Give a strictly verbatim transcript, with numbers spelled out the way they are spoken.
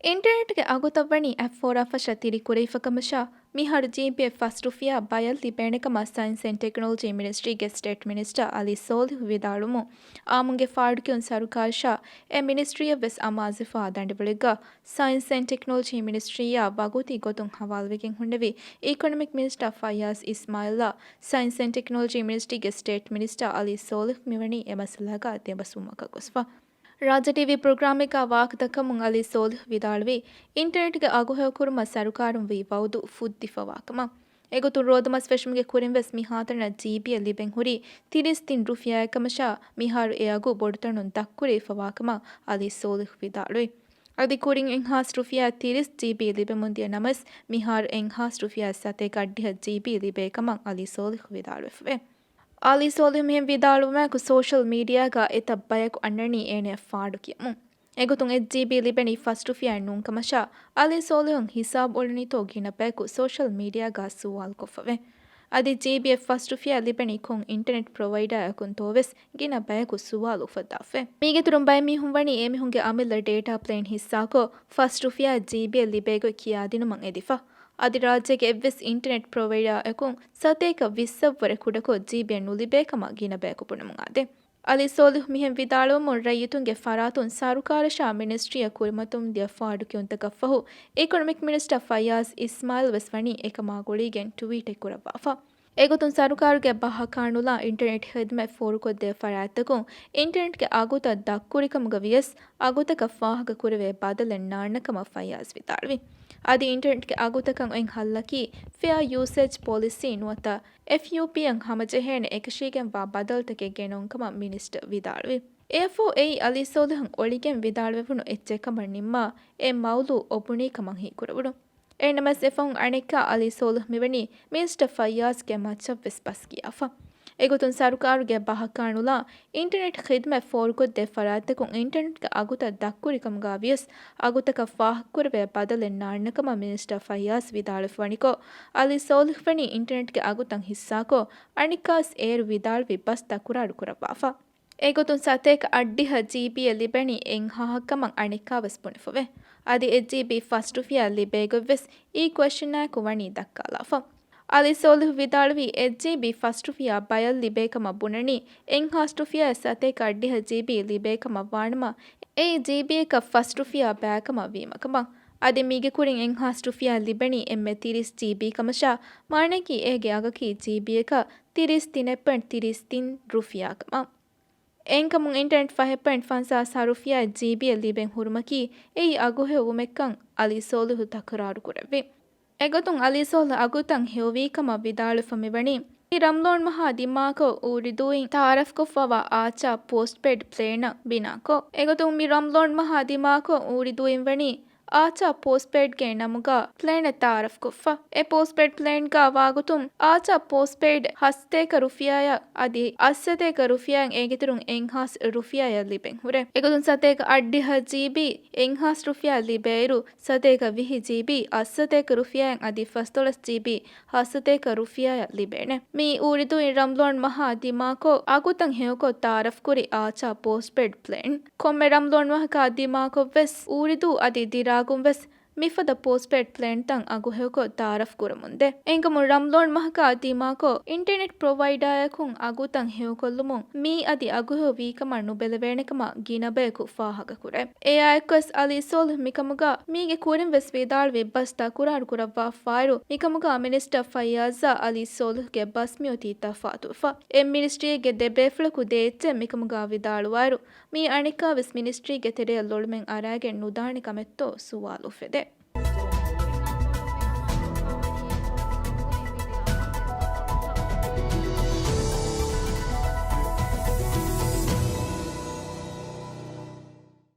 އިންޓަރނެޓްގެ އަގުތައް ވަނީ އަށް ފޯރާ ފަށަށް ތިރި ކުރެވިފަ ކަމަށާ، މިހާރު ޖީބީއެއް ފަސް ރުފިޔާ ބަޔަށް ލިބޭނެ ކަމަށް ސައިންސް އެންޑް ޓެކްނޮލޮޖީ މިނިސްޓްރީގެ ސްޓޭޓް މިނިސްޓަރ އަލީ ސޯލިހު ވިދާޅުވުމުން، އާއްމުންގެ ފާޑުކިޔުން ސަރުކާރަށާ އެ މިނިސްޓްރީއަށް ވެސް އަމާޒެފާ ދަނޑިވަޅެއްގަ ސައިންސް އެންޑް ޓެކްނޮލޮޖީ މިނިސްޓްރީއާ ވަގުތީ ގޮތުން ހަވާލުވެގެން ހުންނެވި އިކޮނޮމިކް މިނިސްޓަރ ފައްޔާޒް އިސްމާއިލްއާ ސައިންސް އެންޑް ޓެކްނޮލޮޖީ މިނިސްޓްރީގެ ސްޓޭޓް މިނިސްޓަރ އަލީ ސޯލިހު މިވަނީ އެ މައްސަލާގަ ދެބަސްވުމަކަށް ގޮސްފަ. ރާއްޖެ ޓީވީ ޕްރޮގްރާމެއްގަ ވާހަކަދައްކަމުން އަލީ ސޯލިހު ވިދާޅުވީ، އިންޓަރނެޓްގެ އަގުހެޔޮކުރުމަށް ސަރުކާރުން ވީ ވައުދު ފުއްދިފަވާކަމަށް. އެގޮތުން ރޯދަމަސް ފެށުމުގެ ކުރިން ވެސް މިހާތަނަށް ޖީބީއެއް ލިބެން ހުރީ ތިރީސް ތިން ރުފިޔާއެއްކަމަށާ، މިހާރު އެ އަގު ބޮޑުތަނުން ދަށްކުރެވިފަވާކަމަށް އަލީ ސޯލިހު ވިދާޅުވި. އަދި ކުރިން އެއްހާސް ރުފިޔާ ތިރީސް ޖީބީ ލިބެމުންދިޔަ ނަމަވެސް، މިހާރު އެއްހާސް ރުފިޔާ ސަތޭކަ އަށްޑިހަ ޖީބީ ލިބޭ ކަމަށް އަލީ ސޯލިހު ވިދާޅުވެފަވޭ. އަލީ ސޯލިހު މިހެން ވިދާޅުވުމާއެކު، ސޯޝަލް މީޑިއާގަ އެތައް ބަޔަކު އަންނަނީ އޭނަޔަށް ފާޑު ކިޔަމުން. އެގޮތުން އެއް ޖީބީ ލިބެނީ ފަސް ރުފިޔާއެއް ނޫންކަމަށާ، އަލީ ސޯލިހުން ހިސާބު އުޅެނީތޯ ގިނަ ބަޔަކު ސޯޝަލް މީޑިއާގަ ސުވާލުކޮށްފަވޭ. އަދި ޖީބީއެއް ފަސް ރުފިޔާ ލިބެނީ ކޮން އިންޓަރނެޓް ޕްރޮވައިޑާއަކުންތޯ ވެސް ގިނަ ބަޔަކު ސުވާލު އުފައްދާފަވޭ. މީގެއިތުރުން ބައެއް މީހުން ވަނީ އެމީހުންގެ އަމިއްލަ ޑޭޓާ ޕްލޭން ހިއްސާކޮށް، ފަސް ރުފިޔާ ޖީބީއެއް ލިބޭގޮތް ކިޔާދިނުމަށް އެދިފަ. އަދި ރާއްޖޭގެ އެއްވެސް އިންޓަރނެޓް ޕްރޮވައިޑާއަކުން ސަތޭކަ ވިއްސަށްވުރެ ކުޑަކޮށް ޖީބީއެއް ނުލިބޭ ކަމަށް ގިނަ ބަޔަކު ބުނެމުން އާދޭ. އަލީ ސޯލިހު މިހެން ވިދާޅުވަމުން، ރައްޔިތުންގެ ފަރާތުން ސަރުކާރަށާ މިނިސްޓްރީއަށް ކުރިމަތިވަމުންދިޔަ ފާޑުކިޔުންތަކަށްފަހު، އިކޮނޮމިކް މިނިސްޓަރ ފައްޔާޒް އިސްމާއިލް ވެސް ވަނީ އެކަމާ ގުޅިގެން ޓްވީޓެއް ކުރައްވާފަ. އެގޮތުން ސަރުކާރުގެ ބަހަށް ކާނުލާ އިންޓަރނެޓް ޚިދުމަތް ފޯރުކޮށްދޭ ފަރާތްތަކުން އިންޓަރނެޓްގެ އަގުތައް ދަށްކުރިކަމުގަ ވިޔަސް، އަގުތަކަށް ފާހަގަކުރެވޭ ބަދަލެއް ނާންނަ ކަމަށް ފައްޔާޒް ވިދާޅުވި. އަދި އިންޓަރނެޓްގެ އަގުތަކަށް އޮތް ހައްލަކީ، ފެއާ ޔޫސޭޖް ޕޮލިސީ ނުވަތަ އެފްޔޫޕީއަށް ހަމަޖެހޭނެ އެކަށީގެންވާ ބަދަލުތަކެއް ގެނައުން ކަމަށް މިނިސްޓަރ ވިދާޅުވި. އެއަށްފަހު އެއީ އަލީ ސޯލިހުން އޮޅިގެން ވިދާޅުވެވުނު އެއްޗެއް ކަމަށް ނިންމާ، އެ މައުޟޫ އޮބުނީ ކަމަށް ހީކުރެވުނު. އެހެންނަމަވެސް، އެފަހުން އަނެއްކާ އަލީ ސޯލިހު މިވަނީ މިނިސްޓަރ ފައްޔާޒްގެ މައްޗަށްވެސް ބަސް ކިޔާފަ. އެގޮތުން ސަރުކާރުގެ ބަހަށް ކާނުލާ އިންޓަރނެޓް ޚިދުމަތް ފޯރުކޮށްދޭ ފަރާތްތަކުން އިންޓަރނެޓްގެ އަގުތައް ދަށްކުރިކަމުގަ ވިޔަސް، އަގުތަކަށް ފާހަގަކުރެވޭ ބަދަލެއް ނާންނަ ކަމަށް މިނިސްޓަރ ފައްޔާޒް ވިދާޅުވެފަވަނިކޮށް، އަލީ ސޯލިހު ވަނީ އިންޓަރނެޓްގެ އަގުތައް ހިއްސާކޮށް، އަނެއްކާވެސް އޭރު ވިދާޅުވި ބަސް ތަކުރާރު ކުރައްވާފަ. އެގޮތުން ސަތޭކަ އަށްޑިހަ ޖީބީއެއް ލިބެނީ އެއްހާހަށް ކަމަށް އަނެއްކާވެސް ބުނެފަވޭ. އަދި އެއް ޖީބީ ފަސް ރުފިޔާ ލިބޭގޮތްވެސް އީ ކުއެޝަނާއެކު ވަނީ ދައްކާލާފަ. އަލީ ސޯލިހު ވިދާޅުވީ، އެއް ޖީބީ ފަސް ރުފިޔާ ބަޔަށް ލިބޭ ކަމަށް ބުނަނީ، އެއްހާސް ރުފިޔާ ސަތޭކަ އަށްޑިހަ ޖީބީ ލިބޭ ކަމަށް ވާނަމަ، އެއީ ޖީބީއަކަށް ފަސް ރުފިޔާ ބައިކަމަށް ވީމަ ކަމަށް. އަދި މީގެ ކުރިން އެއްހާސް ރުފިޔާ ލިބެނީ އެންމެ ތިރީސް ޖީބީ ކަމަށާ، މާނައަކީ އޭގެ އަގަކީ ޖީބީއަކަށް ތިރީސް ތިނެއް ޕޮއިންޓް ތިރީސް ތިން ރުފިޔާ ކަމަށް. އެހެންކަމުން އިންޓަރނެޓް ފަހެއް ޕޮއިންޓް ފަންސާސް ހަ ރުފިޔާ ޖީބީއެއް ލިބެން ހުރުމަކީ، އެއީ އަގުހެޔޮވުމެއްކަން އަލީ ސޯލިހު ތަކުރާރު ކުރެއްވި. އެގޮތުން އަލީ ސޯލިހު އަގުތައް ހެޔޮވީ ކަމަށް ވިދާޅުވެފަ މިވަނީ، މި ރަމްޟާން މަހާ ދިމާކޮށް އޫރިދޫއިން ތައާރަފްކޮށްފަވާ އާޗާ ޕޯސްޓްޕެއިޑް ޕްލޭނަށް ބިނާކޮށް. އެގޮތުން މި ރަމްޟާން މަހާ ދިމާކޮށް އޫރިދޫއިން ވަނީ އާޗާ ޕޯސްޓްޕެއިޑްގެ ނަމުގަ ޕްލޭނެއް ތައާރަފްކޮށްފަ. އެ ޕޯސްޓްޕެއިޑް ޕްލޭންގަ ވާގޮތުން އާޗާ ޕޯސްޓްޕެއިޑް ހަސަތޭކަ ރުފިޔާއަށް އަދި އަށްސަތޭކަ ރުފިޔާއަށް އޭގެތެރެއިން އެއްހާސް ރުފިޔާއަށް ލިބެން ހުރޭ. އެގޮތުން ސަތޭކަ އަށްޑިހަ ޖީބީ އެއްހާސް ރުފިޔާ ލިބޭއިރު، ސަތޭކަ ވިހި ޖީބީ އަށްސަތޭކަ ރުފިޔާއަށް އަދި ފަސްދޮޅަސް ޖީބީ ހަސަތޭކަ ރުފިޔާއަށް ލިބޭނެ. މިއީ އޫރިދޫއިން ރަމްޟާން މަހާ ދިމާކޮށް އަގުތައް ހެޔޮކޮށް ތައާރަފްކުރި އާޗާ ޕޯސްޓްޕެއިޑް ޕްލޭން. ކޮންމެ ރަމްޟާން މަހަކާ ދިމާކޮށްވެސް އޫރިދޫ އަދި ދިރާގުން ވެސް މިފަދަ ޕޯސްޓްޕެއިޑް ޕްލޭންތައް އަގުހެޔޮކޮށް ތައާރަފް ކުރަމުންދޭ. އެހެންކަމުން ރަމްޟާން މަހަކާ ދިމާކޮށް އިންޓަރނެޓް ޕްރޮވައިޑާއަކުން އަގުތައް ހެޔޮކޮށްލުމުން މިއީ އަދި އަގުހެޔޮ ވީކަމަށް ނުބެލެވޭނެކަމަށް ގިނަބަޔަކު ފާހަގަކުރޭ. އެއާއެއްކޮސް އަލީ ސޯލިހު މިކަމުގަ މީގެ ކުރިން ވެސް ވިދާޅުވި ބަސް ތަކުރާރު ކުރައްވާފާއިރު، މިކަމުގަ މިނިސްޓަރ ފައްޔާޒާ އަލީ ސޯލިހުގެ ބަސް މިއޮތީ ތަފާތުވެފަ. އެއް މިނިސްޓްރީއެއްގެ ދެ ބޭފުޅަކު ދޭ އެއްޗެއް މިކަމުގަ ވިދާޅުވާއިރު، މީ އަނެއްކާވެސް މިނިސްޓްރީގެ ތެރެއަށް ލޮޅުމެއް އަރާގެން ނުދާނެ ކަމެއްތޯ ސުވާލު އުފެދޭ.